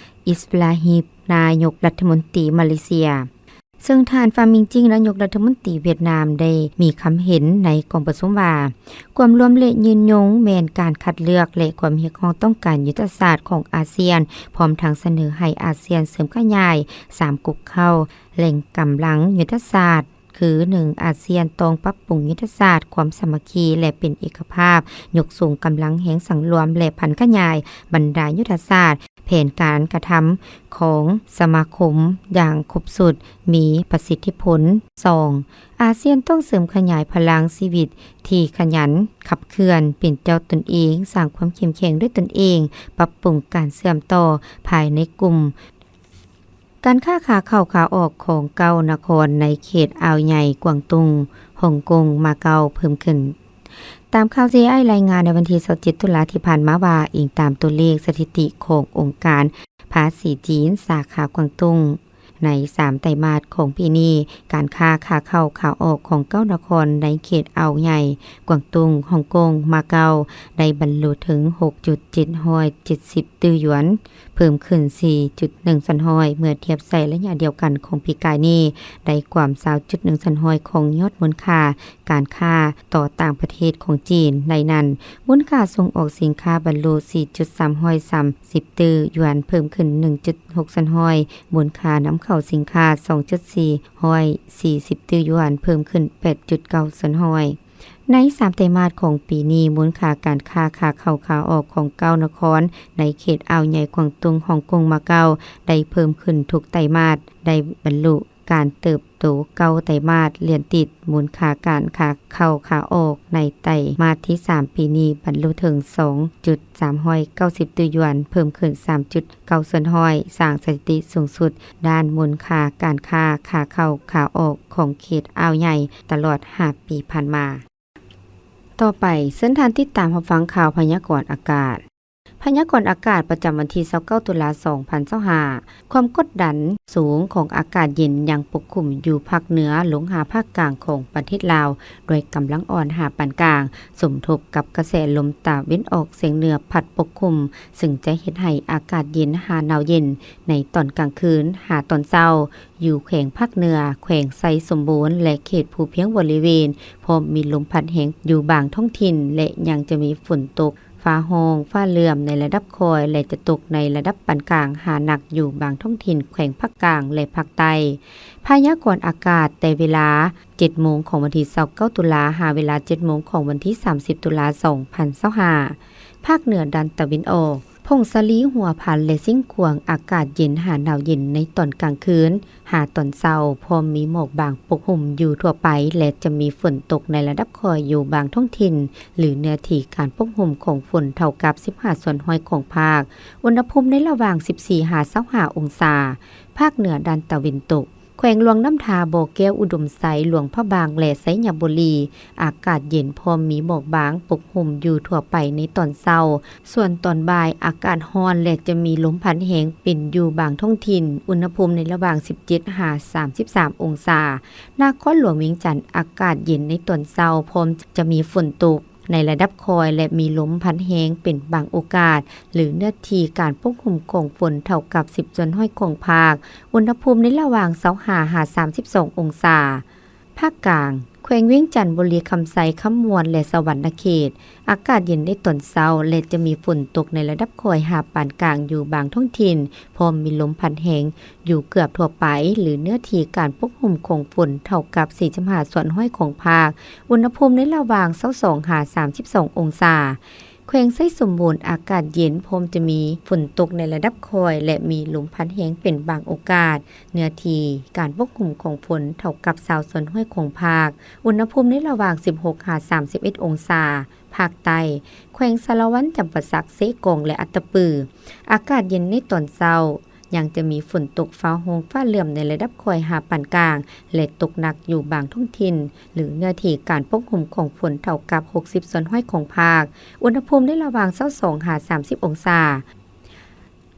ອິດສະລາຮິບ ນາຍົກລັດຖະມົນຕີມາເລເຊຍ. ເຊິ່ງທ່ານ ຟາມິງຈິງ ນາຍົກລັດຖະມົນຕີຫວຽດນາມ ໄດ້ມີຄຳເຫັນໃນກອງປະຊຸມວ່າ ຄວາມລວມ ແລະ ຍືນຍົງແມ່ນການຄັດເລືອກ ແລະ ຄວາມຮຽກຮ້ອງຕ້ອງການຍຸດທະສາດຂອງອາຊຽນ, ພ້ອມທັງສະເໜີໃຫ້ອາຊຽນເສີມຂະຫຍາຍສາມກຸກເຄົ້າ ແຫຼ່ງກຳລັງຍຸດທະສາດ ຄື ໜຶ່ງ ອາຊຽນຕ້ອງປັບປຸງຍຸດທະສາດ, ຄວາມສາມັກຄີ ແລະ ເປັນເອກະພາບ, ຍົກສູງກຳລັງແຮງສັງລວມ ແລະ ຜັນຂະຫຍາຍບັນດາຍຸດທະສາດ, ແຜນການກະທຳຂອງສະມາຄົມຢ່າງຄົບຊຸດ, ມີປະສິດທິຜົນ. ສອງ ອາຊຽນຕ້ອງເສີມຂະຫຍາຍພະລັງຊີວິດທີ່ຂະຫຍັນຂັບເຄື່ອນ, ເປັນເຈົ້າຕົນເອງ, ສ້າງຄວາມເຂັ້ມແຂງດ້ວຍຕົນເອງ, ປັບປຸງການເຊື່ອມຕໍ່ພາຍໃນກຸ່ມ. ການຄ້າຂາເຂົ້າຂາອອກຂອງເກົ້ານະຄອນໃນເຂດອ່າວໃຫຍ່ ກວາງຕຸ້ງ, ຮົງກົງ, ມາເກົາ ເພີ່ມຂຶ້ນ. ຕາມຂ່າວ ຊີໄອ ລາຍງານໃນວັນທີຊາວເຈັດຕຸລາທີ່ຜ່ານມາວ່າ, ອີງຕາມຕົວເລກສະຖິຕິຂອງອົງການພາສີຈີນສາຂາກວາງຕຸ້ງ, ໃນສາມໄຕມາດຂອງປີນີ້, ການຄ້າຂາເຂົ້າຂາອອກຂອງເກົ້ານະຄອນໃນເຂດອ່າວໃຫຍ່ ກວາງຕຸ້ງ, ຮົງກົງ, ມາເກົາ ໄດ້ບັນລຸເຖິງຫົກຈຸດເຈັດຮ້ອຍເຈັດສິບຕື້ຢວນ, ເພີ່ມຂຶ້ນສີ່ຈຸດໜຶ່ງສ່ວນຮ້ອຍ ເມື່ອທຽບໃສ່ໄລຍະດຽວກັນຂອງປີກາຍນີ້, ໄດ້ກວາມຊາວຈຸດໜຶ່ງສ່ວນຮ້ອຍຂອງຍອດມູນຄ່າການຄ້າຕໍ່ຕ່າງປະເທດຂອງຈີນ. ໃນນັ້ນ, ມູນຄ່າສົ່ງອອກສິນຄ້າບັນລຸສີ່ຈຸດສາມຮ້ອຍສາມສິບຕື້ຢວນ, ເພີ່ມຂຶ້ນໜຶ່ງຈຸດຫົກສ່ວນຮ້ອຍ, ມູນຄ່ານຳເຂົ້າສິນຄ້າສອງຈຸດສີ່ຮ້ອຍສີ່ສິບຕື້ຢວນ, ເພີ່ມຂຶ້ນແປດຈຸດເກົ້າສ່ວນຮ້ອຍ. ໃນສາມໄຕມາດຂອງປີນີ້, ມູນຄ່າການຄ້າຂາເຂົ້າຂາອອກຂອງເກົ້ານະຄອນໃນເຂດອ່າວໃຫຍ່ກວາງຕຸ້ງ, ຮົງກົງ, ມາເກົາ ໄດ້ເພີ່ມຂຶ້ນທຸກໄຕມາດ, ໄດ້ບັນລຸການເຕີບໂຕເກົ້າໄຕມາດລຽນຕິດ. ມູນຄ່າການຄ້າເຂົ້າຂາອອກໃນໄຕມາດທີສາມປີນີ້ບັນລຸເຖິງສອງຈຸດສາມຮ້ອຍເກົ້າສິບຕື້ຢວນ, ເພີ່ມຂຶ້ນສາມຈຸດເກົ້າສ່ວນຮ້ອຍ, ສ້າງສະຖິຕິສູງສຸດດ້ານມູນຄ່າການຄ້າຂາເຂົ້າຂາອອກຂອງເຂດອ່າວໃຫຍ່ຕະຫຼອດຫ້າປີຜ່ານມາ. ຕໍ່ໄປ, ເຊີນທ່ານຕິດຕາມຮັບຟັງຂ່າວພະຍາກອນອາກາດ. ພະຍາກອນອາກາດປະຈຳວັນທີຊາວເກົ້າຕຸລາສອງພັນຊາວຫ້າ, ຄວາມກົດດັນສູງຂອງອາກາດເຢັນຍັງປົກຄຸມຢູ່ພາກເໜືອລົງຫາພາກກາງຂອງປະເທດລາວ ດ້ວຍກຳລັງອ່ອນຫາປານກາງ, ສົມທົບກັບກະແສລົມຕາເວັນອອກສຽງເໜືອພັດປົກຄຸມ, ເຊິ່ງຈະເຮັດໃຫ້ອາກາດເຢັນຫາໜາວເຢັນໃນຕອນກາງຄືນຫາຕອນເຊົ້າ ຢູ່ແຂວງພາກເໜືອ, ແຂວງໄຊສົມບູນ ແລະ ເຂດພູພຽງບໍລິເວນ, ພ້ອມມີລົມພັດແຮງຢູ່ບາງທ້ອງຖິ່ນ ແລະ ຍັງຈະມີຝົນຕົກ ຟ້າຮ້ອງ, ຟ້າເຫຼື້ອມໃນລະດັບຄ່ອຍ ແລະ ຈະຕົກໃນລະດັບປານກາງຫາໜັກຢູ່ບາງທ້ອງຖິ່ນແຂວງພາກກາງ ແລະ ພາກໃຕ້. ພະຍາກອນອາກາດແຕ່ເວລາເຈັດໂມງຂອງວັນທີຊາວເກົ້າຕຸລາ ຫາເວລາເຈັດໂມງຂອງວັນທີສາມສິບຕຸລາສອງພັນຊາວຫ້າ. ພາກເໜືອດ້ານຕາເວັນອອກ, ຜົ້ງສາລີ, ຫົວພັນ ແລະ ຊຽງຂວາງ ອາກາດເຢັນຫາໜາວເຢັນໃນຕອນກາງຄືນ ຫາຕອນເຊົ້າ, ພ້ອມມີໝອກບາງປົກຫຸ້ມຢູ່ທົ່ວໄປ ແລະ ຈະມີຝົນຕົກໃນລະດັບຄ່ອຍຢູ່ບາງທ້ອງຖິ່ນ ຫຼື ເນື້ອທີ່ການປົກຫຸ້ມຂອງຝົນເທົ່າກັບສິບຫ້າສ່ວນຮ້ອຍຂອງພາກ. ອຸນຫະພູມໃນລະຫວ່າງສິບສີ່ຫາຊາວຫ້າອົງສາ. ພາກເໜືອດ້ານຕາເວັນຕົກ, ແຂວງຫຼວງນ້ຳທາ, ບໍ່ແກ້ວ, ອຸດົມໄຊ, ຫຼວງພະບາງ ແລະ ໄຊຍະບູລີ, ອາກາດເຢັນ ພ້ອມມີໝອກບາງປົກຫຸ້ມຢູ່ທົ່ວໄປໃນຕອນເຊົ້າ. ສ່ວນຕອນບ່າຍອາກາດຮ້ອນ ແລະ ຈະມີລົມພັດແຮງເປັນຢູ່ບາງທ້ອງຖິ່ນ, ອຸນຫະພູມໃນລະຫວ່າງສິບເຈັດຫາສາມສິບສາມອົງສາ. ນະຄອນຫຼວງວຽງຈັນ, ອາກາດເຢັນໃນຕອນເຊົ້າ, ພ້ອມຈະມີຝົນຕົກໃນລະດັບຄ່ອຍ ແລະ ມີລົມພັດແຮງເປັນບາງໂອກາດ, ຫຼື ເນື້ອທີ່ການປົກຫຸ້ມຂອງຝົນເທົ່າກັບສິບສ່ວນຮ້ອຍຂອງພາກ, ອຸນຫະພູມໃນລະຫວ່າງຊາວຫ້າຫາສາມສິບສອງອົງສາ. ພາກກາງ, ແຂວງວຽງຈັນ, ບໍລິຄຳໄຊ, ຄຳມ່ວນ ແລະ ສະຫວັນນະເຂດ, ອາກາດເຢັນໃນຕອນເຊົ້າ ແລະ ຈະມີຝົນຕົກໃນລະດັບຄ່ອຍຫາປານກາງຢູ່ບາງທ້ອງຖິ່ນ, ພ້ອມມີລົມພັດແຮງຢູ່ເກືອບທົ່ວໄປ ຫຼື ເນື້ອທີ່ການປົກຫຸ້ມຂອງຝົນເທົ່າກັບສີ່ສິບຫ້າສ່ວນຮ້ອຍຂອງພາກ, ອຸນຫະພູມໃນລະຫວ່າງຊາວສອງຫາສາມສິບສອງອົງສາ. ແຂວງໄຊສົມບູນ ອາກາດເຢັນ ພ້ອມຈະມີຝົນຕົກໃນລະດັບຄ່ອຍ ແລະ ມີລົມພັດແຮງເປັນບາງໂອກາດ. ເນື້ອທີ່ການປົກຄຸມຂອງຝົນເທົ່າກັບຊາວສ່ວນຮ້ອຍຂອງພາກ. ອຸນຫະພູມໃນລະຫວ່າງສິບຫົກຫາສາມສິບເອັດອົງສາ. ພາກໃຕ້, ແຂວງສາລະວັນ, ຈຳປາສັກ, ເຊກອງ ແລະ ອັດຕະປື. ອາກາດເຢັນໃນຕອນເຊົ້າ. ຍັງຈະມີຝົນຕົກຟ້າຮ້ອງຟ້າເຫຼື້ອມໃນລະດັບຄ່ອຍຫາປານກາງ ແລະ ຕົກໜັກຢູ່ບາງທ້ອງຖິ່ນ ຫຼື ເນື້ອທີ່ການປົກຄຸມຂອງຝົນເທົ່າກັບຫົກສິບສ່ວນຮ້ອຍຂອງພາກ. ອຸນຫະພູມໃນລະຫວ່າງຊາວສອງຫາສາມສິບອົງສາ.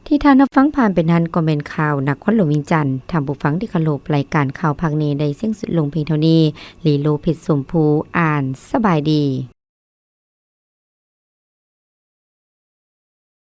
ທີ່ທ່ານຮັບຟັງຜ່ານໄປນັ້ນກໍແມ່ນຂ່າວນະຄອນຫຼວງວຽງຈັນ. ທ່ານຜູ້ຟັງທີ່ເຄົາລົບ, ລາຍການຂ່າວພາກນີ້ໄດ້ສິ້ນສຸດລົງພຽງເທົ່ານີ້. ລີໂລ ເພັດສົມພູ ອ່ານ. ສະບາຍດີ.